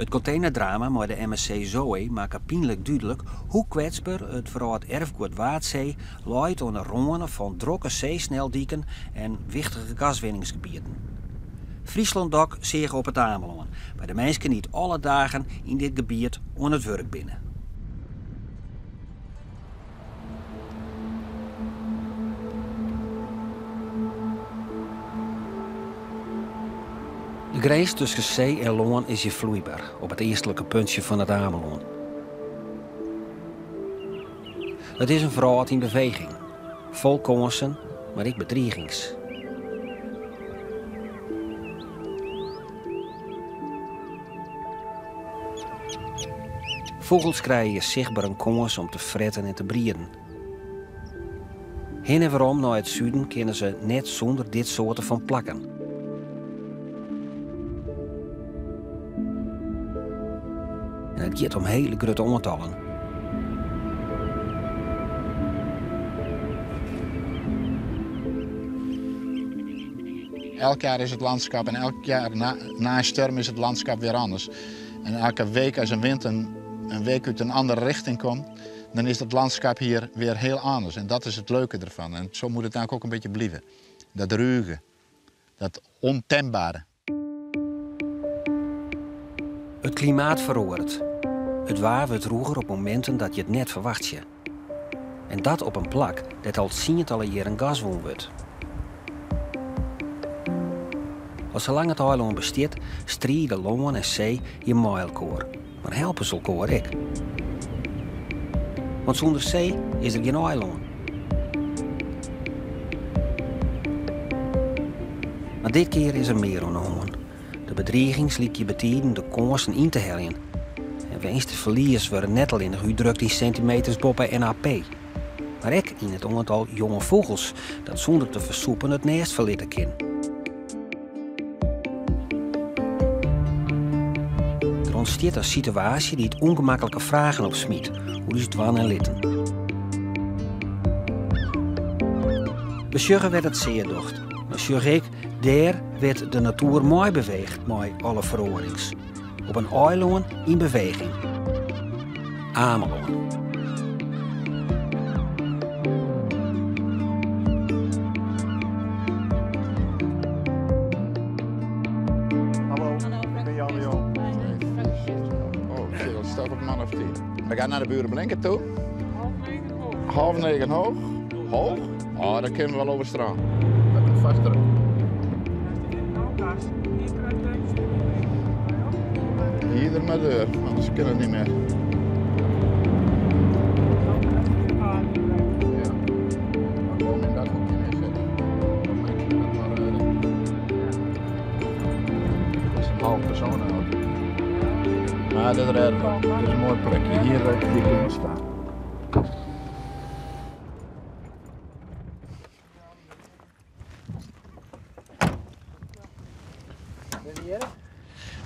It kontenerdrama mei de MSC Zoe makke pynlik dúdlik hoe kwetsber it wrâlderfgoed Waadsee leit oan de râne fan drokke seesneldiken en wichtige gaswinningsgebieten. Fryslân Dok seach op It Amelân by de minsken dy't alle dagen yn dit gebiet oan it wurk binne. De grins tusken see en lân is hjir floeiber op it eastlike puntsje fan It Amelân. It is in wrâld yn beweging, fol kânsen, mar ek bedrigings. Fûgels krije hjir sichtber in kâns om te fretten en te brieden. Hinne en werom nei it suden kinne se net sûnder dit soarte fan plakken. En it giet om hiele grutte oantallen. Elk jaar is het landschap en elk jaar na, na een storm is het landschap weer anders. En elke week als een wind een, een week uit een andere richting komt, dan is dat landschap hier weer heel anders. En dat is het leuke ervan. En zo moet het eigenlijk ook een beetje blijven. Dat ruige, dat ontembare. It klimaat feroaret. It waar wurdt rûger op mominten dat je it net ferwachtsje. En dat op in plak dêr't al tsientallen jierren gas wûn wurdt. Al salang it eilân bestiet, stride lân en see hjir mei elkoar, mar helpe se elkoar ek. Want sûnder see is der gjin eilân. Mar dit kear is der mear oan de hân. De bedrigings lykje betiden de kânsen yn te heljen. En winst en ferlies wurde net allinnich útdrukt yn sintimeters boppe NAP, mar ek yn it oantal jonge fûgels dat sûnder te fersûpen it nêst ferlitte kin. Der ûntstiet in situaasje dy't ûngemaklike fragen opsmyt oer ús dwaan en litten. We sjogge wêr't it sear docht, mar sjogge ek dêr wêr't de natoer meibeweecht mei alle feroarings. Op in eilân yn beweging. Amelân. Hallo, ik ben Jan de Jong. Oh, dat staat op man of 10. We gaan naar de buren Blinken toe. 8.30 hoog. Hoog? Oh, daar kunnen we wel over strand. We hebben vast druk. Hier er maar deur, anders kunnen het niet meer. Ja. Gewoon in dat hoekje neerzetten. Dat is een half persoon auto. Maar dat redden we. Dit is een mooi plekje. Hier, hier kunnen we staan.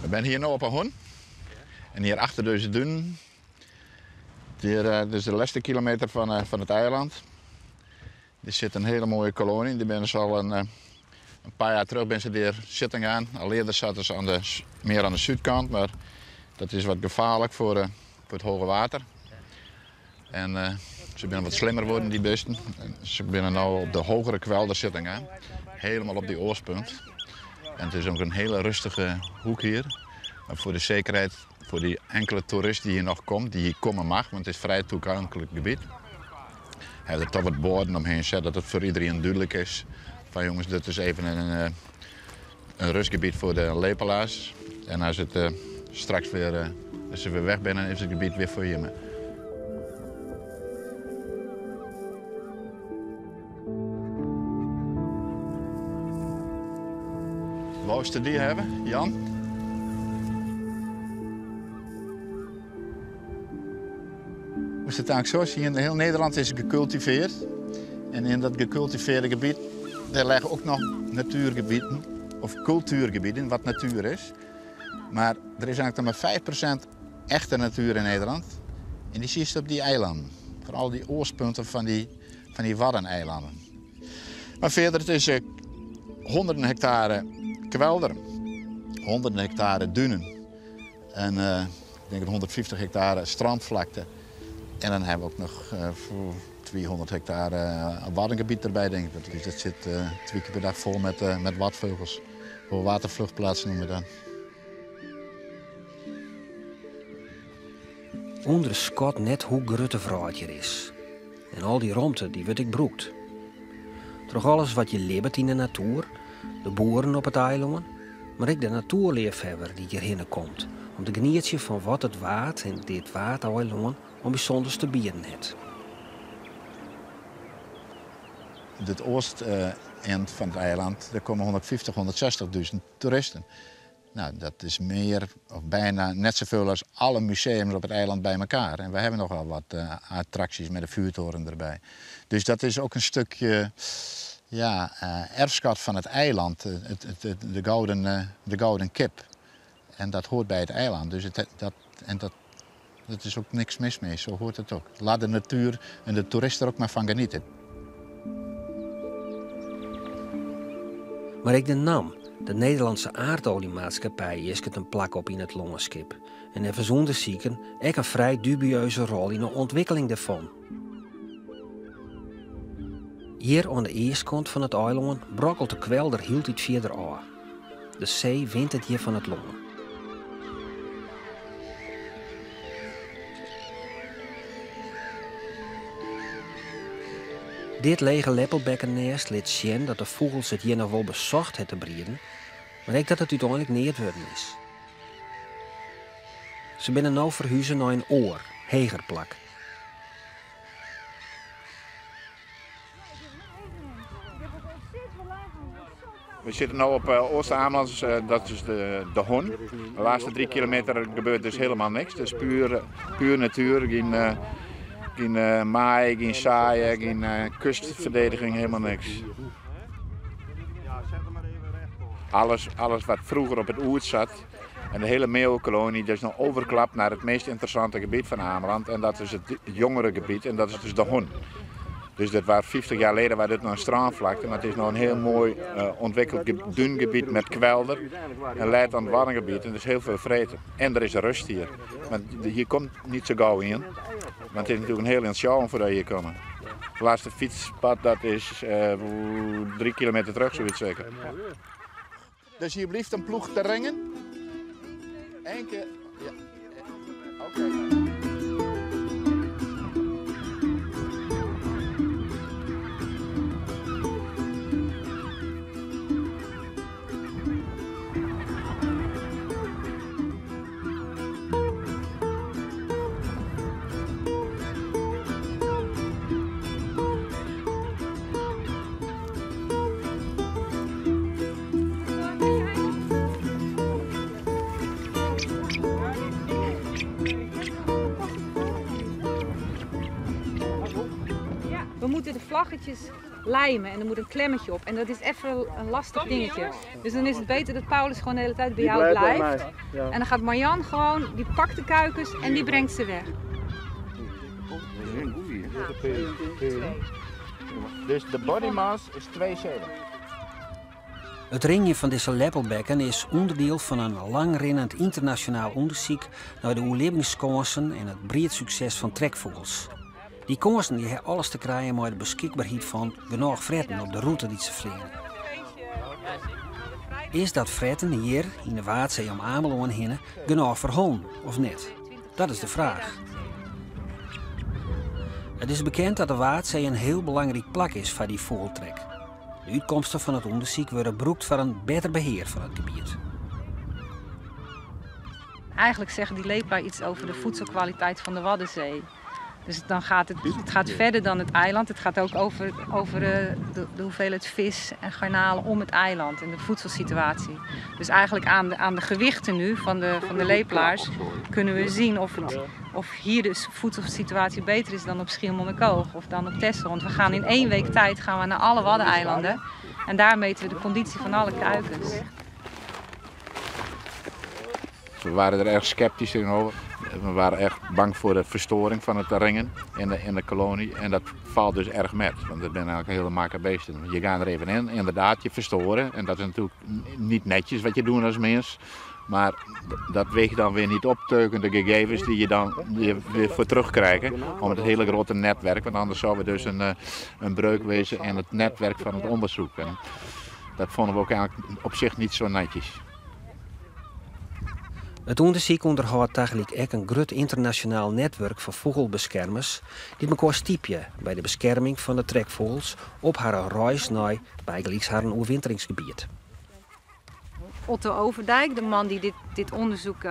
We zijn hier nu op een hond. En hier achter deze duinen, hier, eh, dus de laatste kilometer van, eh, van het eiland. Er zit een hele mooie kolonie. Die ben ze al een, eh, een paar jaar terug ben ze daar zitten gaan. Al eerder zaten ze aan de, meer aan de zuidkant, maar dat is wat gevaarlijk voor, voor het hoge water. En uh, ze zijn wat slimmer worden, die beesten. En ze zijn nu op de hogere kwelder zitten gaan. Helemaal op die oorspunt. En het is ook een hele rustige hoek hier. Maar voor de zekerheid, voor die enkele toerist die hier nog komt, die hier komen mag, want het is vrij toegankelijk gebied. Hebben er toch wat borden omheen zet dat het voor iedereen duidelijk is. Van jongens, dit is even een, eh, een rustgebied voor de lepelaars. En als het uh, straks weer, uh, als ze weer weg zijn, dan is het gebied weer voor je. Wou die hebben, Jan? Moest het eigenlijk zo zien, heel Nederland is gecultiveerd. En in dat gecultiveerde gebied, daar liggen ook nog natuurgebieden of cultuurgebieden, wat natuur is. Maar er is eigenlijk nog maar 5% echte natuur in Nederland. En die zie je op die eilanden. Vooral die oorspunten van die, van die Waddeneilanden. Maar verder, het is eh, honderden hectare kwelder, honderden hectare dunen. En ik denk 150 hectare strandvlakte. En dan hebben we ook nog 200 hectare waddengebied erbij, denk ik. Dus dat zit twee keer per dag vol met wadvogels. Voor watervluchtplaatsen noemen we dat. Ûnderskat net hoe grut de wrâld hjir is. En al dy romte dy wurdt ek brûkt. Troch alles wat hjir libbet yn de natoer, de boeren op it eilân, mar ek de natoerleafhawwer dy't hjirhinne komt om te genietsjen fan wat it Waad en dit Waadeilân oan bysûnders te bieden hat. Het oosteind van het eiland, daar komen 150, 160.000 toeristen. Nou, dat is meer of bijna net zoveel als alle museums op het eiland bij elkaar. En we hebben nogal wat attracties met de vuurtoren erbij. Dus dat is ook een stukje, ja, erfschat van het eiland, de gouden kip. En dat hoort bij het eiland. Dus het, dat, en dat, dat is ook niks mis mee, zo hoort het ook. Laat de natuur en de toerist er ook maar van genieten. Mar ek de NAM, de Nederlandse Aardoliemaatschappij, easket in plak op yn it lânskip. En neffens ûndersiken ek in frij dubieuze rol yn de ûntwikkeling dêrfan. Hjir oan de eastkant fan it eilân brokkelt de kwelder hieltyd fierder ôf. De see wint it hjir fan it lân. Dit lege leppelbekkennêst lit sjen dat de fûgels it hjir noch wol besocht ha te brieden, mar ek dat it úteinlik neat wurden is. Se binne no ferhuze nei in oar, heger plak. We zitten nu op Oost-Ameland, dat is de Hon. De laatste 3 kilometer gebeurt dus helemaal niks. Het is puur natuur, geen maai, geen saaien, geen kustverdediging, helemaal niks. Alles wat vroeger op het oerd zat en de hele meeuwenkolonie, dat is nog overklapt naar het meest interessante gebied van Ameland. En dat is het jongere gebied en dat is dus de Hon. Dus dat was 50 jaar geleden waar dit nog een strandvlakte, maar het is nog een heel mooi ontwikkeld duingebied met kwelder en leidt aan het waddengebied en er is heel veel vreten. En er is rust hier, want hier komt niet zo gauw in, want het is natuurlijk een heel eind sjouwen voordat je hier komt. Het laatste fietspad dat is 3 kilometer terug, zoiets zeker. Dus hier blijft een ploeg te ringen. Eén keer, ja. Oké. We moeten de vlaggetjes lijmen en er moet een klemmetje op. En dat is even een lastig dingetje. Dus dan is het beter dat Paulus gewoon de hele tijd bij Die jou blijft bij blijft. mij, ja. En dan gaat Marjan gewoon, die pakt de kuikens en die brengt ze weg. Dus de body mass is 2,7. It ringjen fan dizze leppelbekken is ûnderdiel fan in langrinnend ynternasjonaal ûndersyk nei de oerlibbingskânsen en it briedsukses fan trekfûgels. Dy kânsen dy ha alles te krijen mei de beskikberheid fan genôch fretten op de rûte dy't se fleane. Is dat fretten hjir yn de Waadsee om Amelân hinne genôch foarhannen of net? Dat is de fraach. It is bekend dat de Waadsee in hiel belangryk plak is foar dy fûgeltrek. De útkomsten fan it ûndersyk wurde brûkt foar in better behear fan it gebiet. Eigenlijk zeggen die lepelaar iets over de voedselkwaliteit van de Waddenzee. Dus dan gaat het gaat verder dan het eiland. Het gaat ook over de hoeveelheid vis en garnalen om het eiland en de voedselsituatie. Dus eigenlijk aan de gewichten nu van de lepelaars kunnen we zien of hier de voedselsituatie beter is dan op Schiermonnikoog of dan op Texel. Want we gaan in één week tijd gaan we naar alle Waddeneilanden en daar meten we de conditie van alle kuikens. We waren er erg sceptisch tegenover. We waren echt bang voor de verstoring van het ringen in de kolonie. En dat valt dus erg met, want dat zijn eigenlijk hele makke beesten. Je gaat er even in, inderdaad, je verstoren. En dat is natuurlijk niet netjes wat je doet als mens. Maar dat weegt dan weer niet op tegen de gegevens die je dan weer voor terugkrijgt. Om het hele grote netwerk, want anders zou we dus een breuk wezen in het netwerk van het onderzoek. En dat vonden we ook eigenlijk op zich niet zo netjes. It ûndersyk ûnderhâldt tagelyk ek in grut ynternasjonaal netwurk fan fûgelbeskermers dy't mekoar stypje by de beskerming fan de trekfûgels op harren reis nei bygelyks harren oerwinteringsgebiet. Otto Overdijk, de man die dit onderzoek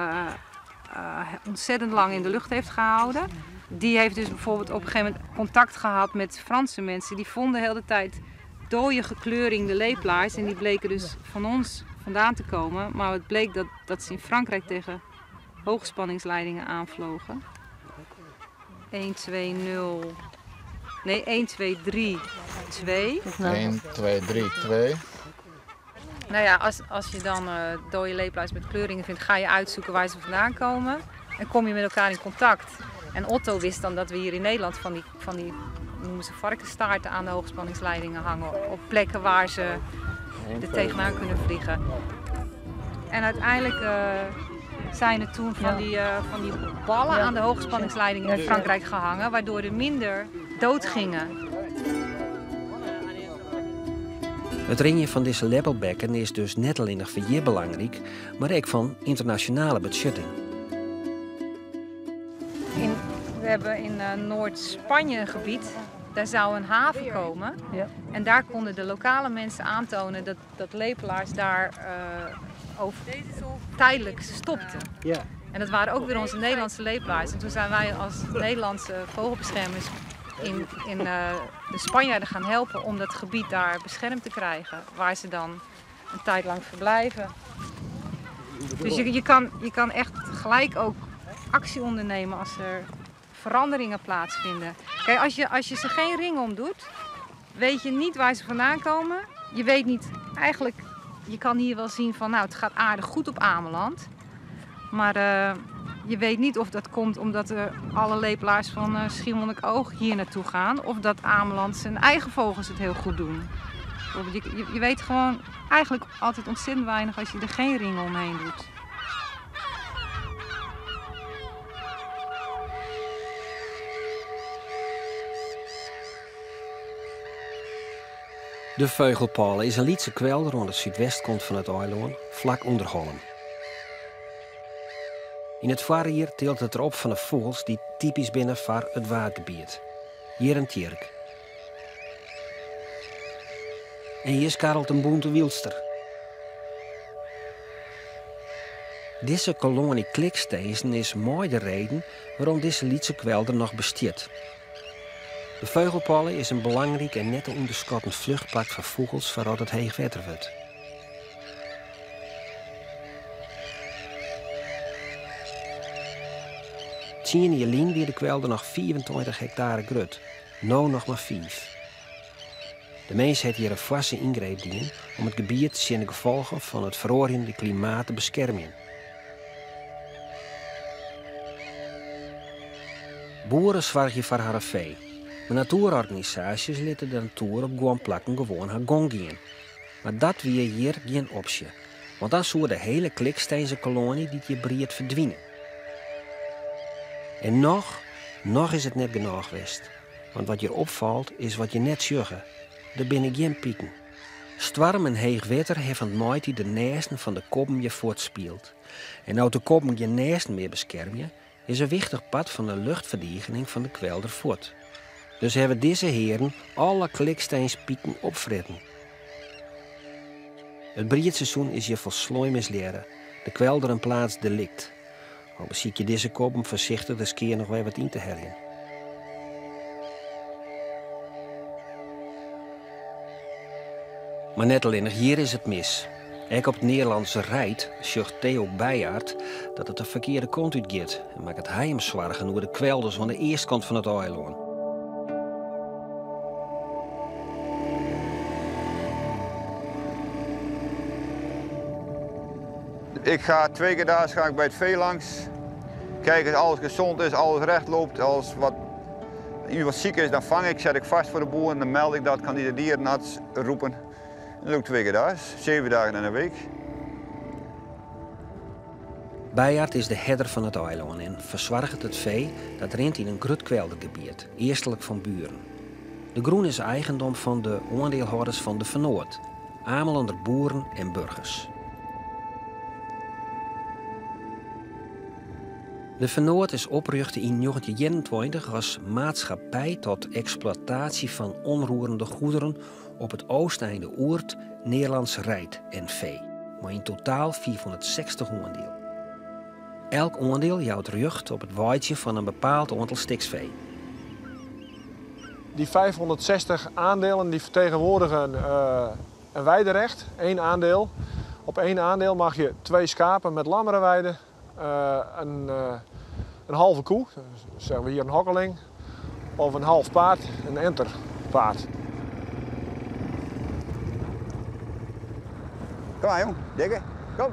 ontzettend lang in de lucht heeft gehouden, die heeft dus bijvoorbeeld op een gegeven moment contact gehad met Franse mensen. Die vonden heel de tijd dode gekleuring de lepelaars en die bleken dus van ons vandaan te komen. Maar het bleek dat ze in Frankrijk tegen hoogspanningsleidingen aanvlogen. 1, 2, 0, nee, 1, 2, 3, 2. 1, 2, 3, 2. Als je dan dode lepelaars met kleuringen vindt, ga je uitzoeken waar ze vandaan komen. En kom je met elkaar in contact. En Otto wist dan dat we hier in Nederland van die noemen ze varkenstaarten aan de hoogspanningsleidingen hangen. Op plekken waar ze er tegenaan kunnen vliegen. En uiteindelijk zijn er toen van die ballen aan de hoogspanningsleidingen in Frankrijk gehangen, waardoor er minder dood gingen. Het ringje van deze leppelbekken is dus net alleen nog voor je belangrijk, maar ook van internationale betjutting. We hebben in Noord-Spanje een gebied, daar zou een haven komen. En daar konden de lokale mensen aantonen dat lepelaars daar over tijdelijk stopten. En dat waren ook weer onze Nederlandse lepelaars. En toen zijn wij als Nederlandse vogelbeschermers in de Spanjaarden gaan helpen om dat gebied daar beschermd te krijgen, waar ze dan een tijd lang verblijven. Dus je kan echt gelijk ook actie ondernemen als er veranderingen plaatsvinden. Als je ze geen ring omdoet, weet je niet waar ze vandaan komen. Je weet niet, eigenlijk, je kan hier wel zien van, het gaat aardig goed op Ameland. Maar je weet niet of dat komt omdat er alle lepelaars van Schiermonnikoog hier naartoe gaan. Of dat Ameland zijn eigen vogels het heel goed doen. Bijvoorbeeld, je weet gewoon eigenlijk altijd ontzettend weinig als je er geen ring omheen doet. De Feugelpôlle is een lytse kwelder oan de súdwestkant fan it eilân, flak ûnder Hollum. In it foarjier tilt it erop fan de fûgels dy't typysk binne foar it Waadgebiet. Hjir in tjirk. En hjir skarrelt in bûnte wylster. Dizze koloanje klikstinzen is mei de reden wêrom dizze lytse kwelder noch bestiet. De Feugelpôlle is in belangryk en net te ûnderskatten fluchtplak foar fûgels foar as it heech wetter wurdt. 10 jier lyn wie de kwelder noch 25 hektare grut, no noch mar 5. De mens hat hjir in foarse yngreep dien om it gebiet tsjin de gefolgen fan it feroarjende klimaat te beskermjen. Boeren soargje foar harren fee, mar natoerorganisaasjes litte de natoer op guon plakken gewoan har gong gean. Mar dat wie hjir gjin opsje, want dan soe de hele kliksteinse koloanje dy't hjir briedt ferdwine. En noch is it net genôch west. Want wat hjir opfalt is wat je net sjogge. Der binne gjin piken. Stoarm en heech wetter hawwe fan 't maitiid de nêsten fan de kobben hjir fuortspield. En no't de kobben gjin nêsten mear beskermje, is in wichtich part fan de luchtferdigening fan de kwelder fuort. Dus hawwe dizze hearen alle kliksteinspieken opfritten. It briedseizoen is hjir folslein mislearre. De kwelder in plaats delikt. Al besykje dizze kobben foarsichtich de skea noch wer wat yn te heljen. Mar net allinnich hjir is it mis. Ek op it Nederlânske Reid sjocht Theo Beijaard dat it de ferkearde kant út giet en makket hy him soargen oer de kwelders oan de eastkant fan it eilân. Ik ga 2 keer daags ga ik bij het vee langs. Kijken of alles gezond is, alles recht loopt. Als iemand ziek is, dan vang ik, zet ik vast voor de boer en dan meld ik dat, kan die de dierenarts roepen. Dat doe ik 2 keer daags, 7 dagen in de week. Bijard is de herder fan it eilân en fersoarget it fee dat rint yn in grut kweldergebiet, eastlik fan Bueren. De grûn is eigendom fan de oandielhâlders fan de Fernoat, Amelanner boeren en burgers. De Fernoat is oprjochte yn 1921 as Maatschappij tot Exploitatie van Onroerende Goederen op het Oosteinde Oerd, Neerlands Rijt NV, mei yn totaal 560 oandiel. Elk oandiel jout rjocht op it weidzjen fan in bepaald oantal stiks fee. Die 560 aandelen die vertegenwoordigen een weiderecht, één aandeel. Op één aandeel mag je twee schapen met lammeren weiden, een halve koe, zeggen we hier een hokkeling, of een half paard, een enterpaard. Kom maar jong, dikke, kom.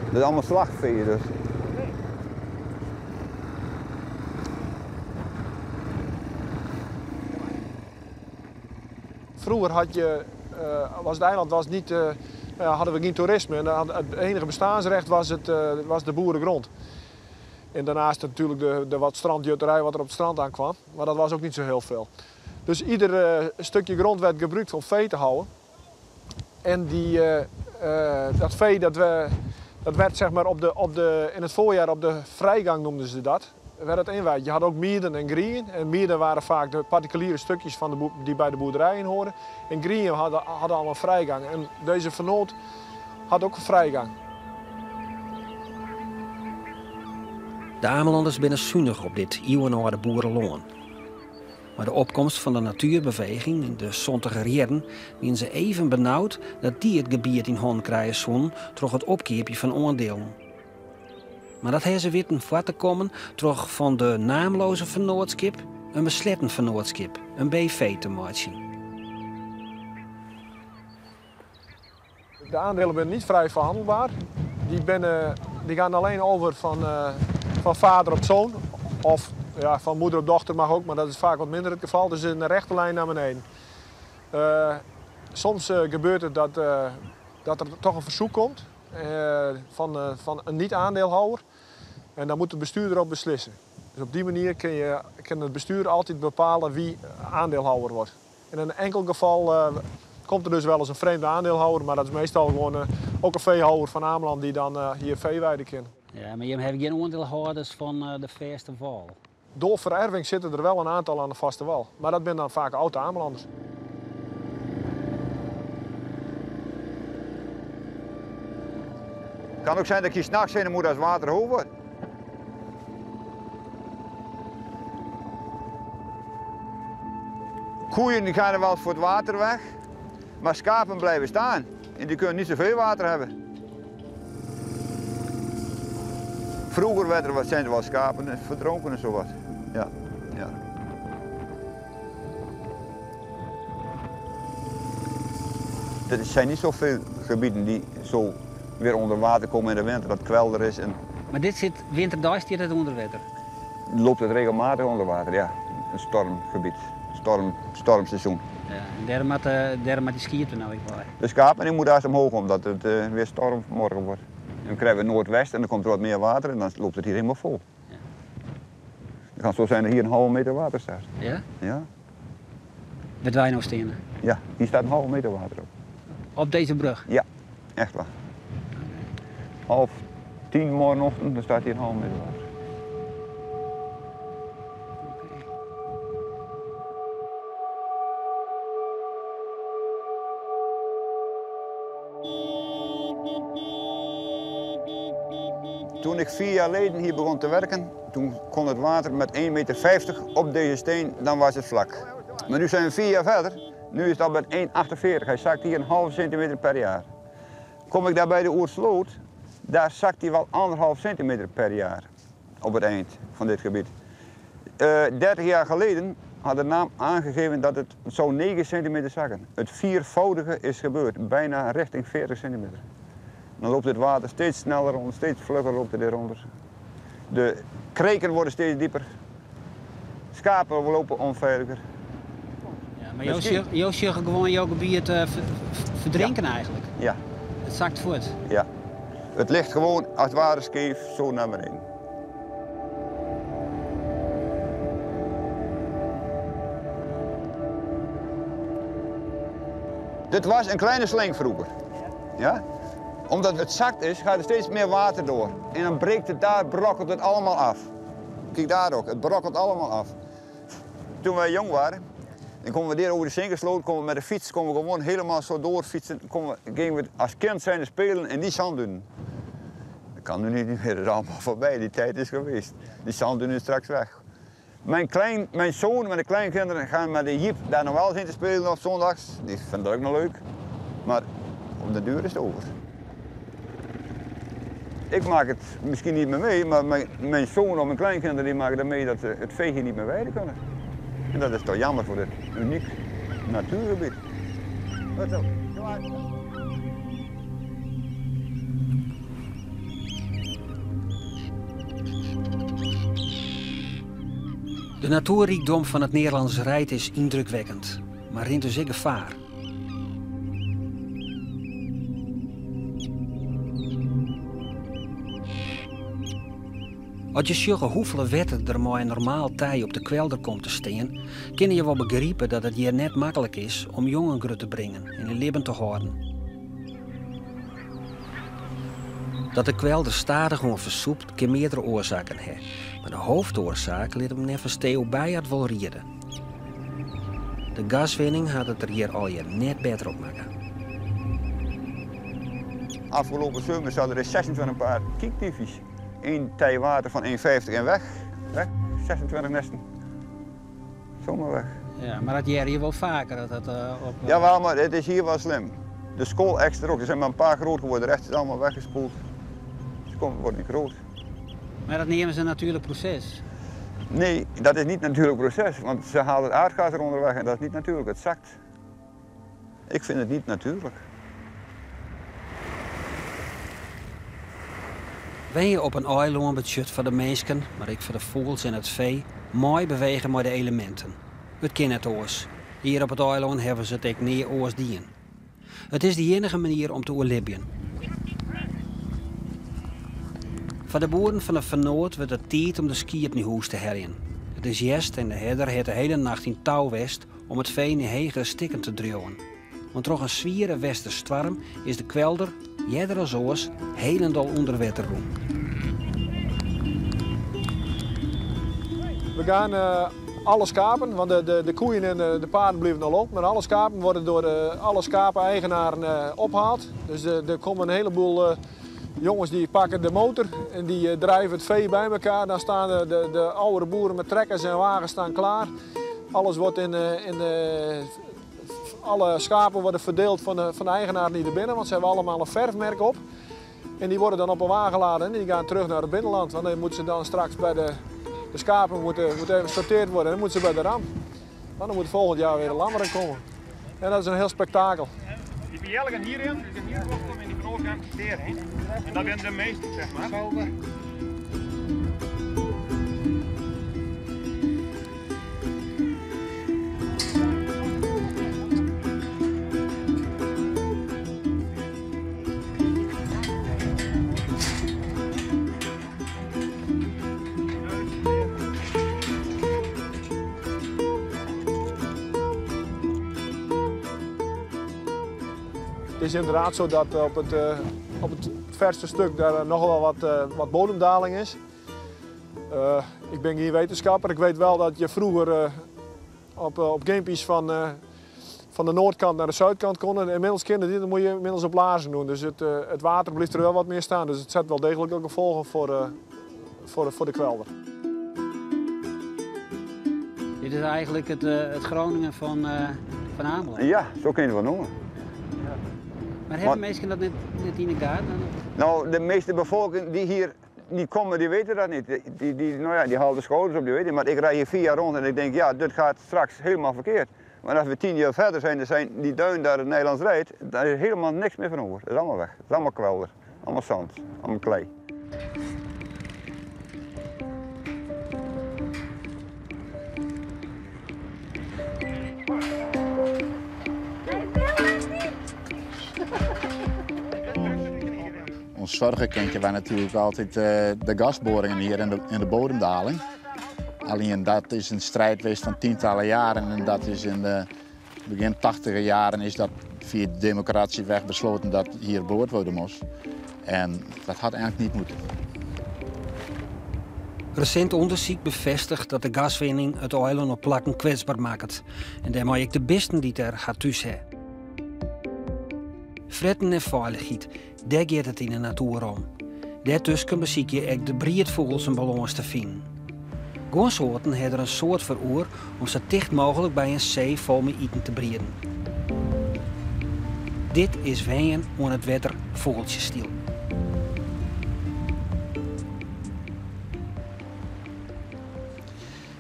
Dat is allemaal slachtvee dus. Vroeger had je, was het eiland was niet, nou ja, hadden we geen toerisme. En het enige bestaansrecht was de boerengrond. En daarnaast natuurlijk de wat strandjutterij wat er op het strand aankwam. Maar dat was ook niet zo heel veel. Dus ieder stukje grond werd gebruikt om vee te houden. En dat vee dat werd zeg maar in het voorjaar op de vrijgang noemden ze dat. Werd het inwijd. Je had ook mieden en grieën. En mieden waren vaak de particuliere stukjes van de die bij de boerderijen hoorden. En grieën hadden al een vrijgang. En deze Vernoot had ook een vrijgang. De Amelanders binnen zuinig op dit eeuwenoude boerenloon. Maar de opkomst van de natuurbeweging in de zontiger jaren wien ze even benauwd dat die het gebied in handen krijgen zoen troch het opkeerpje van oordelen. Maar dat hebben ze weten voor te komen troch van de naamloze vernootskip een besletten vernootskip, een BV te maken. De aandelen zijn niet vrij verhandelbaar. Die gaan alleen over van vader op zoon of van moeder op dochter mag ook, maar dat is vaak wat minder het geval. Dus in de rechte lijn naar beneden. Soms gebeurt het dat er toch een verzoek komt van een niet-aandeelhouder. En dan moet het bestuur erop beslissen. Dus op die manier kan het bestuur altijd bepalen wie aandeelhouder wordt. In een enkel geval komt er dus wel eens een vreemde aandeelhouder, maar dat is meestal gewoon ook een veehouder van Ameland die dan hier veeweiden kan. Ja, maar je hebt geen aandeelhouders van de vaste wal. Door vererving zitten er wel een aantal aan de vaste wal, maar dat zijn dan vaak oude Amelanders. Het kan ook zijn dat je s'nachts in moet als water hoog wordt. Koeien die gaan er wel voor het water weg, maar schapen blijven staan en die kunnen niet zoveel water hebben. Vroeger zijn er wel schapen verdronken en zo wat. Ja, ja. Er zijn niet zoveel gebieden die zo weer onder water komen in de winter, dat kwelder is. En Maar dit zit winterdag zit het onder water? Loopt het regelmatig onder water, ja. Een stormgebied, stormseizoen. Ja, en daarom had die skiën nou ik bij. De schapen die moeten eerst omhoog omdat het weer storm morgen wordt. En dan krijgen we noordwest en dan komt er wat meer water en dan loopt het hier helemaal vol. Ja. Het kan zo zijn dat hier een halve meter water staat. Ja? Ja. Met wij nou stenen? Ja, hier staat een halve meter water op. Op deze brug? Ja, echt waar. 9:30 morgenochtend, dan staat hier een halve meter water. Toen ik 4 jaar geleden hier begon te werken, toen kon het water met één meter vijftig op deze steen, dan was het vlak. Maar nu zijn we 4 jaar verder, nu is het al met 1,48. Hij zakt hier een halve centimeter per jaar. Kom ik daar bij de Oerdsloot, daar zakt hij wel anderhalf centimeter per jaar op het eind van dit gebied. 30 jaar geleden had de naam aangegeven dat het zou 9 centimeter zakken. Het viervoudige is gebeurd, bijna richting 40 centimeter. Dan loopt het water steeds sneller rond, steeds vlugger loopt het eronder. De kreken worden steeds dieper. Schapen lopen onveiliger. Ja, maar Misschien. jou zegt gewoon jouw gebied verdrinken eigenlijk? Ja. Het zakt voort? Ja. Het ligt gewoon als het ware scheef zo naar beneden. Dit was een kleine sling vroeger. Ja? Omdat het zakt is, gaat er steeds meer water door. En dan breekt het daar, brokkelt het allemaal af. Kijk daar ook, het brokkelt allemaal af. Toen wij jong waren, dan konden we hier over de Zinkersloot, konden we met de fiets konden we gewoon helemaal zo doorfietsen. Konden we, gingen we als kind zijn spelen in die zanddunen. Dat kan nu niet meer, dat is allemaal voorbij, die tijd is geweest. Die zanddunen is straks weg. Mijn, klein, mijn zoon met de kleinkinderen gaan met de jeep daar nog wel eens in te spelen op zondags. Die vinden dat ook nog leuk. Maar op de duur is het over. Ik maak het misschien niet meer mee, maar mijn, mijn zoon of mijn kleinkinderen die maken het mee dat ze het vee hier niet meer weiden kunnen. En dat is toch jammer voor dit uniek natuurgebied. Wat zo? De natuurrijkdom van het Nederlands Rijt is indrukwekkend, maar rint dus ook gevaar. Als je sjogge hoeveel wetten er mooi normaal tij op de kwelder komt te staan, kun je wel begrijpen dat het hier net makkelijk is om jongen groot te brengen en in leven te houden. Dat de kwelder stadig gewoon versoept, kan meerdere oorzaken hebben. Maar de hoofdoorzaak ligt hem nevens Theo Bijert wel rieden. De gaswinning had het er hier al je net beter op maken. Afgelopen zomer zaten er 26 paar kiekdiefjes. Eén tij water van 1,50 en weg. Weg. 26 nesten. Zomaar weg. Ja, maar dat jij hier wel vaker. Dat dat, op, Jawel, maar het is hier wel slim. De school extra ook. Er zijn maar een paar groot geworden. De rest is allemaal weggespoeld. Dus komt, wordt niet groot. Maar dat nemen ze een natuurlijk proces. Nee, dat is niet een natuurlijk proces. Want ze halen het aardgas eronder weg en dat is niet natuurlijk. Het zakt. Ik vind het niet natuurlijk. Wen je op een eiland budget voor de mensen, maar ik voor de vogels en het vee, mooi bewegen met de elementen. Het kan het oors. Hier op het eiland hebben ze het ik neer oors dien. Het is de enige manier om te oerlibben. Voor de boeren van de Van wordt het tijd om de ski op huis te herjen. Het is jest en de herder heeft de hele nacht in touwwest om het vee in hegere stikken te druwen. Want door een zwiere westerstorm is de kwelder, jeder als oors, helemaal onder water roem. We gaan alle schapen, want de koeien en de paarden blijven nog lopen, maar alle schapen worden door alle schapen-eigenaren opgehaald. Dus er komen een heleboel jongens die pakken de motor en die drijven het vee bij elkaar. Dan staan de oude boeren met trekkers en wagens staan klaar. Alles wordt alle schapen worden verdeeld van de eigenaren die er binnen, want ze hebben allemaal een verfmerk op. En die worden dan op een wagen geladen en die gaan terug naar het binnenland. Want dan moeten ze dan straks bij de schapen moeten even gesorteerd worden en dan moeten ze bij de ram. Want dan moet volgend jaar weer de lammeren komen. En dat is een heel spektakel. Die bijelgen hierin, die zijn hier rondom en die van oorkant hierheen. En dat zijn de meeste, zeg maar. Het is inderdaad zo dat op het verste stuk daar nog wel wat bodemdaling is. Ik ben geen wetenschapper. Ik weet wel dat je vroeger op gimpies van de noordkant naar de zuidkant kon. En inmiddels kinderen, dat moet je inmiddels op laarzen doen. Dus het water blijft er wel wat meer staan. Dus het zet wel degelijk ook gevolgen voor de kwelder. Dit is eigenlijk het Groningen van Ameland. Ja, zo kun je het wel noemen. Maar hebben mensen dat net in de gaten? Nou, de meeste bevolking die hier niet komen, die weten dat niet. Die halen de schouders op, die weten het. Maar ik rij hier 4 jaar rond en ik denk, ja, dit gaat straks helemaal verkeerd. Maar als we 10 jaar verder zijn, dan zijn die duin daar het Nederlands rijdt, daar is helemaal niks meer van over. Dat is allemaal weg. Het is allemaal kwelder, allemaal zand, allemaal klei. Ons zorgenkindje waren natuurlijk altijd de gasboringen hier en de bodemdaling. Alleen dat is een strijd geweest van tientallen jaren en dat is in de begin tachtiger jaren is dat via de democratieweg besloten dat hier boord worden moest. En dat had eigenlijk niet moeten. Recent onderzoek bevestigt dat de gaswinning het eilân op plakken kwetsber maakt. En dêrmei ek de bisten dy't der har thús ha. Fretten en feilichheid, dêr giet it yn de natoer om. Dêrtusken besykje ek de briedfûgels in balâns te finen. Guon soarten ha der in soad foar oer om sa ticht mooglik by in see fol mei iten te brieden. Dit is wenjen oan it wetter fûgeltsjestyl.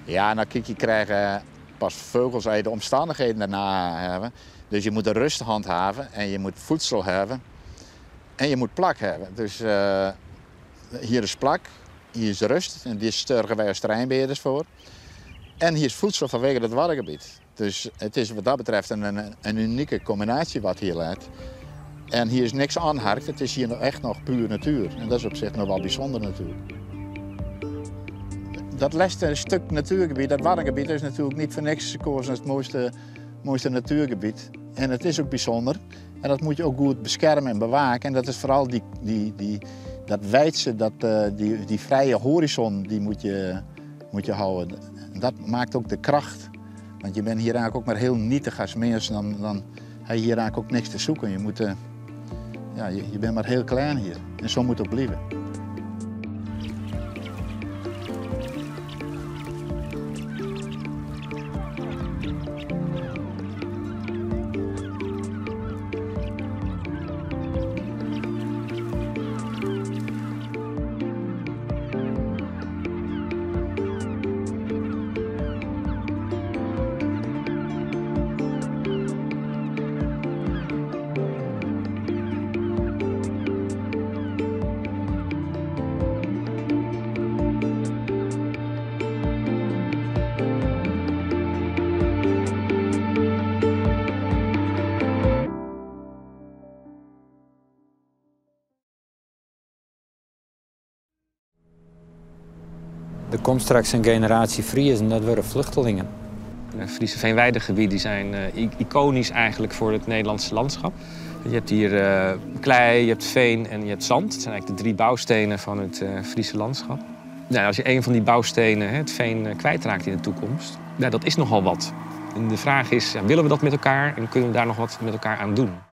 Ja, nou kijk, je krijgt pas vogels als je de omstandigheden daarna hebben. Dus je moet de rust handhaven en je moet voedsel hebben. En je moet plak hebben. Dus hier is plak, hier is rust en hier zorgen wij als terreinbeheerders voor. En hier is voedsel vanwege het Waddengebied. Dus het is wat dat betreft een unieke combinatie wat hier leidt. En hier is niks aanharkt, het is hier nog echt nog puur natuur. En dat is op zich nog wel bijzonder natuurlijk. Dat laatste stuk natuurgebied, dat Waddengebied, is natuurlijk niet voor niks gekozen als het mooiste natuurgebied. En het is ook bijzonder. En dat moet je ook goed beschermen en bewaken. En dat is vooral dat weidse, die vrije horizon, die moet je houden. En dat maakt ook de kracht. Want je bent hier eigenlijk ook maar heel nietig als mens, dan heb je hier eigenlijk ook niks te zoeken. Je bent maar heel klein hier. En zo moet het ook blijven. Er komt straks een generatie Friezen, dat worden vluchtelingen. De Friese veenweidegebieden die zijn iconisch eigenlijk voor het Nederlandse landschap. Je hebt hier klei, je hebt veen en je hebt zand. Dat zijn eigenlijk de drie bouwstenen van het Friese landschap. Als je een van die bouwstenen, het veen, kwijtraakt in de toekomst, dat is nogal wat. En de vraag is, willen we dat met elkaar en kunnen we daar nog wat met elkaar aan doen?